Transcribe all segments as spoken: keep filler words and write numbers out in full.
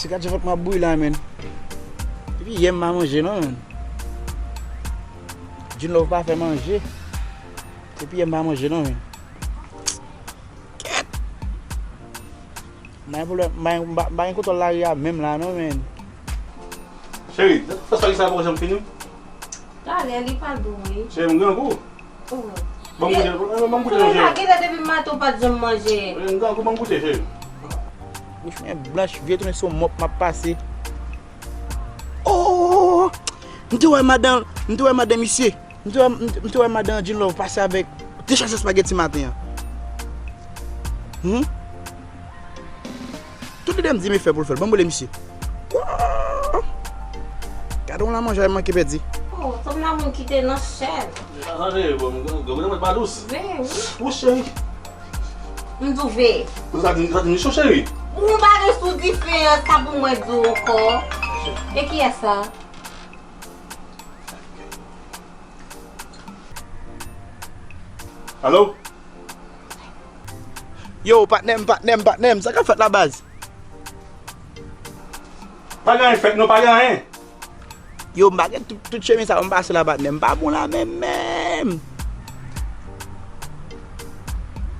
Gad jan vant mwen ap bouyi la, menn. Depi yè m pa manje non, menn. Djin Love pa fè manje. Depi yè m pa manje non, menn. Kèt! M pa gen pwoblèm, m pa gen, m pa, m pa gen kontwòl lari a menm la non, menn. Cheri, fè sa ki sa poko janm fini? Talè li pral bon wi. Cheri, m grangou. Oh. Ban m goute, ban m goute non, cheri. Genlè depi maten ou pa t janm manje. M grangou, ban m goute, cheri. Bouch mwen blanch, vye tounen se yon mòp m ap pase. Oh! M te wè madan, m te wè madan misye. M te wè, m te, m te wè madan Djin Love pase avèk de chach espageti maten an. Hmm? Tout lide m di m fè pou l fè l. Ban m rele misye. Wouy! Gade yon lamanjay m manke pèdi. Oh, sanble a moun ki te nan chèn. Sa chanje, bon, granmoun pa dous. Veye, wi. Wouy, cheri. M di w veye. Ou sa di, sa di misyon, cheri. Ou pa gen sou dife an, sa pou mwen di w ankò. E kiyès sa? Alo? Yo, patnè m, patnè m, patnè m, sa k ap fèt la, baz? Pa gen anyen fèt, non, pa gen anyen. Yo, m pa gen tout, tout chemen sa, m pase la, patnè m, pa bon la menm, menm.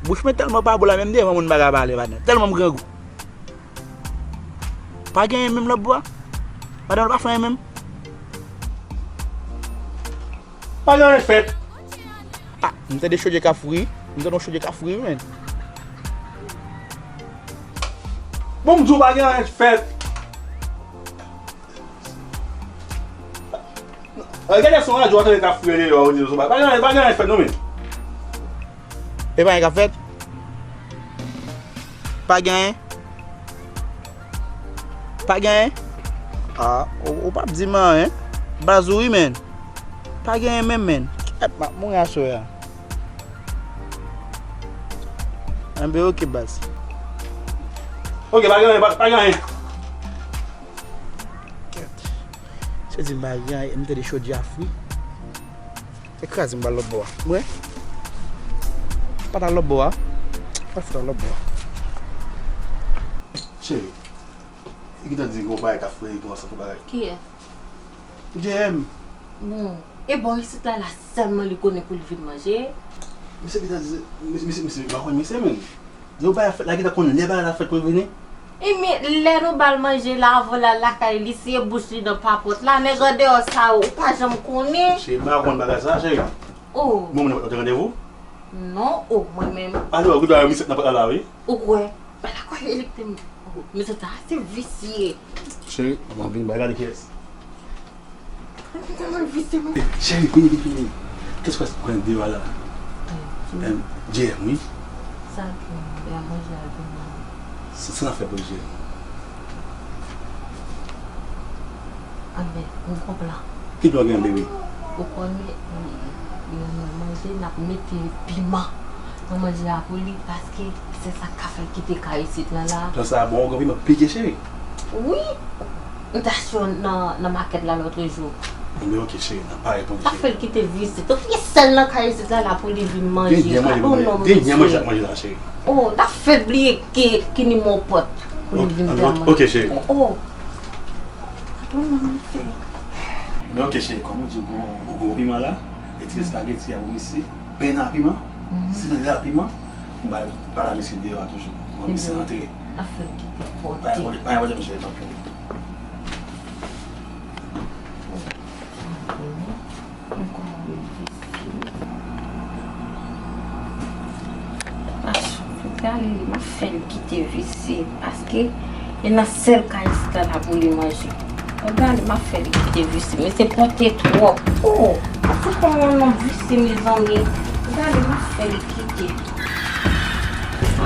Bouch mwen tèlman pa bon la, menm devan moun m pa ka pale, patnè. Tèlman m grangou. Pa gen anyen menm lòt bò a? Madan pa fè anyen menm? Pa gen anyen fèt. Ah, m tande chodyè k ap fri. M tande yon chodyè k ap fri, wi, menn. Bon, m di w pa gen anyen fèt. Gade son radyo a tande k ap fri deyò, ou di, pa gen anyen, pa gen anyen fèt, non, menn. E pa anyen k ap fèt? Pa gen anyen? Pa gen anyen? Ah, ou, ou p ap di m anyen. Baz ou wi, menn. Pa gen anyen menm, menn. Kèt, m ap mouri aswè a. Enben, oke, baz. Oke, pa gen anyen, pa, pa gen anyen. Kèt. Se di m pa gen anyen, m tande chodyè a fri. Te kraze m pral lòt bò a. Mwen? Pa t al lòt bò a. Pa t al lòt bò a. Cheri, li gentan di gon bagay k ap fre, gon ansanm bagay. Kiyès? J M. Bon, e bò isit la, la sèlman li konnen pou l vin manje? Misye gentan di, misye, misye, misye, m pa konn misye menm. Yo bay afè la gentan konnen lè bagay la fèt pou l vini. Ebyen, lè nou ba l manje la, avan l al lakay li, si e bouch li nan papòt la, nèg andeyò sa yo, ou pa janm konnen. Cheri, m pa konn bagay sa, cheri. Oh. Bon, mwen te randevou? Non, oh, mwen menm. Ale, ou gouda misye nan pòt la, la, wi. Ou kwè? Bala kwè li te. Oh, mesye sa, se visye. Cheri, mwen vin bay gade kiyès. Cheri, vini, vini, vini. Kès pase kwen deyò a la? Em, J M, wi. Sa ki, y a manje a vini. Sa, sa n ap fè pou J M? Anben, m gon plan. Ki plan w gen, baby? Ou konnen, yo nan manje, n ap mete piman nan manje a pou li, paske se sa k ka fè l kite kay isit lan la. Plan sa a bon, ou gen piman pike, cheri? Wi. M t achte youn nan, nan makèt la lòtrejou. Enben, oke, cheri, n ap pare pou li, cheri. Sa fè l kite visye. Tout gen sèl nan kay isit la, la pou li vin manje. Gen, gen manje, oh non, gen, gen manje, manje la, cheri. Oh, n ap fè l bliye ki, ki nimewo pòt pou li vin fè manje. Oke, cheri. Oh, oh. Enben, oke, cheri, kòm ou di, ou gon, ou gon piman la, e ti espageti a pou misye, pen a piman, si nan la piman, m ba, ba la misye deyò a toujou. Bon, misye antre. Afè kite pote. Pa gen pwoblèm, cheri, tanpri. Gade li, m ap fè l kite visye, paske e nan sèl kay isit la pou li manje. Gade li, m ap fè l kite visye, men se pote twòp. Oh, se kòman yon nonm visye, mezanmi. Gade li, m ap fè l kite.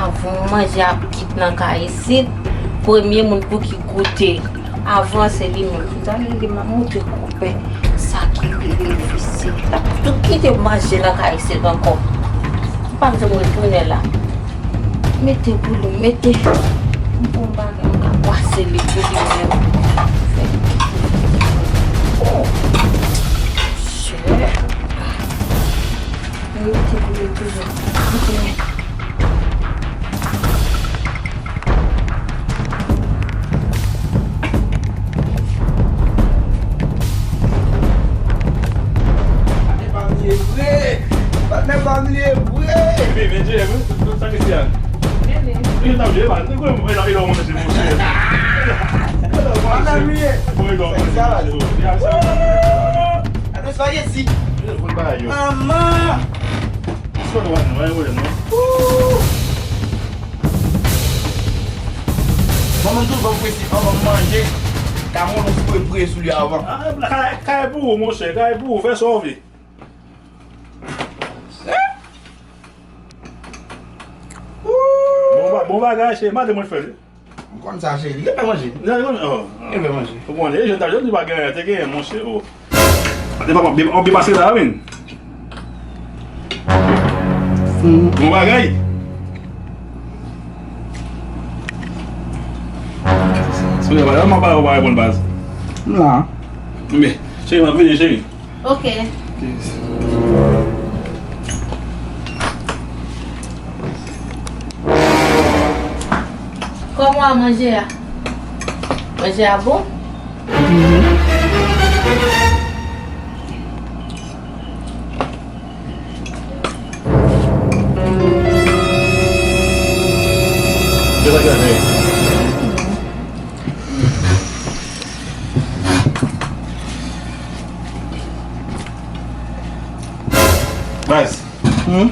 Avan manje ap kit nan kay isit, premye moun pou ki goute avan se li menm. Talè li m ap montre konpè sa ki rele visye. L ap tou kite manje nan kay isit ankò. M p ap janm retounen la. Mete pou li, mete. M gon bagay m ka pase li pou li menm. Oh. Mete pou li toujou. Mete. Vin, vin, Jerry, sa ki se a? Vin, vin. Vin, nan, Jerry, man. Li konn mwen la, li la, mwen, se monchè. Madam, li ye. Mwen, li la, mwen, se monchè. Woo! Ate spaghetti. Li konn bagay yo. Manman! Sò nou, nou, nou, nou. Woo! Manman, tou, ban m prese, anvan m manje. Ka mwen, nou pre, pre sou li avan. Ah, kay, kay pou ou, monchè, kay pou ou, fè sa w vle. Bon ba-, bon bagay, se maten mwen fè li. M konn sa, cheri. Li fè manje. Li fè manje. Ou konnen, jèn ta jèn, li pa gen anyen, te gen, monchè, o. Ate papa, byen, byen pase la, wi. Bon bagay. Sou lè, bagay, mwen pa, pa, pa, bon baz. M la. Men, cheri, m ap vini, cheri. Ok. Kòman manje a? Manje a bon? Mhm. Baz. Hmm?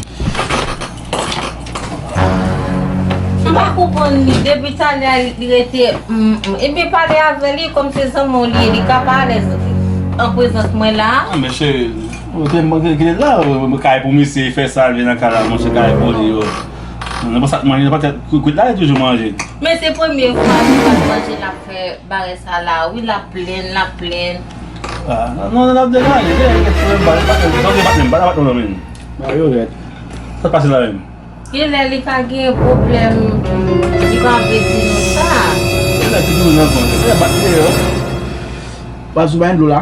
M pa konprann li. Depi talè a li rete, mm, mm. Ebyen pale avè li kòm se zanmi w li ye. Li ka pa alèz an prezans mwen la. Ah, men cheri, ou te manke kite la, ou kay pou misye fè sa, li nan kay la, monchè, kay pou li yo. Nan pa sa k manje, nan pa tèt kwit la, li toujou manje. Men se premye fwa li pa manje, l ap fè bagay sa la, wi, l ap plenn, l ap plenn. Ah, non, non, non, l ap degaje, gen, gen pwoblèm, pa, pa, pa, pa, pa, pa, pa, non, men. Ba yo rèd. Sa k pase la menm? Genlè li ka gen pwoblèm, li pa vle di nou sa. Genlè ki di nou nan kont, genlè bat deyò. Baz, ou bay dlo la?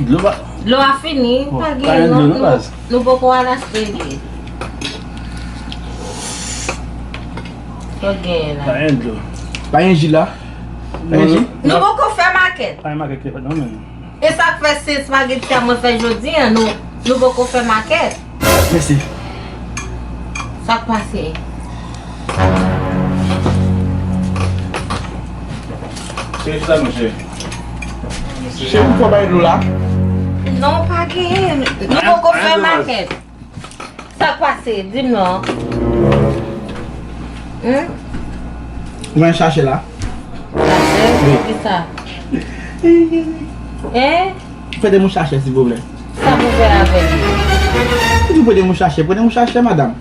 Dlo pa. Dlo a fini, pa gen dlo non, baz. Nou poko al achte li. Sa w genyen la? Pa gen dlo. Pa gen ji la? Pa gen ji? Nou poko fè makèt. Pa gen makèt ki fèt non, men. E sa k fè se espageti a mwen fè jodi a, nou, nou poko fè makèt. Mèsi. Sa k pase? Cheri, chita, monchè. Cheri, ou poko bay dlo la? Non, pa genyen. Nou poko fè makèt. Sa k pase? Di m non. Hein? Ou wè chache la? Chache? Wi. Kisa? Hein? Prete m yon chache, silvouplè. Sa pou fè avè l? Ou di prete m yon chache, prete m yon chache, madanm.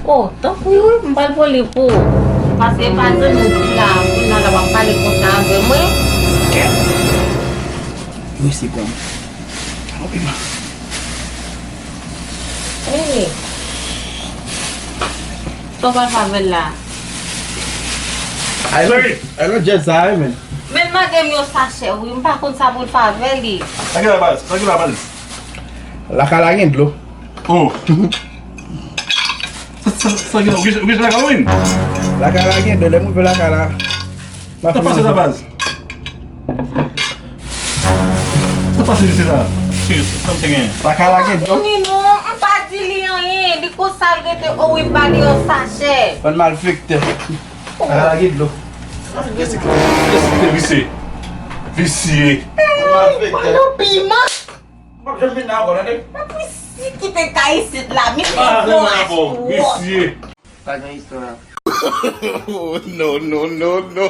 Oh, tanpri wi, m pral pran li pou ou. Paske pa zanmi w ki la, kounye a la w ap pale konsa avè mwen. Mèsi, kòm. Anpil. Hey. Sa w pral fè avè l la? Ay, non, ay, non, djèz sa, wi, men. Men mande m yon sachè, wi. M pa konn sa pou l fè avè li. Sa ki la, baz? Sa ki la, baz? Lakay la gen dlo. Oh. Sa, sa, sa ki la? Ou gen, ou gen lakay la, wi? Lakay la gen dlo. Lè m rive lakay la, m ap... Sa pase la, baz? Sa pase misye la? Cheri, sa misye genyen? Lakay la gen dlo. Ni non, m pa di li anyen. Li konsa l rete, o wi, m ba li yon sachè. Bann malfektè. Lakay la gen dlo. Kiyès ki, kiyès ki te visye? Visye. Bann piman. M p ap janm vin la ankò, tande? Mwen plis kite kay isit la, misye pran twòp. Visye. Pa gen istwa. Oh, no, no, no, no.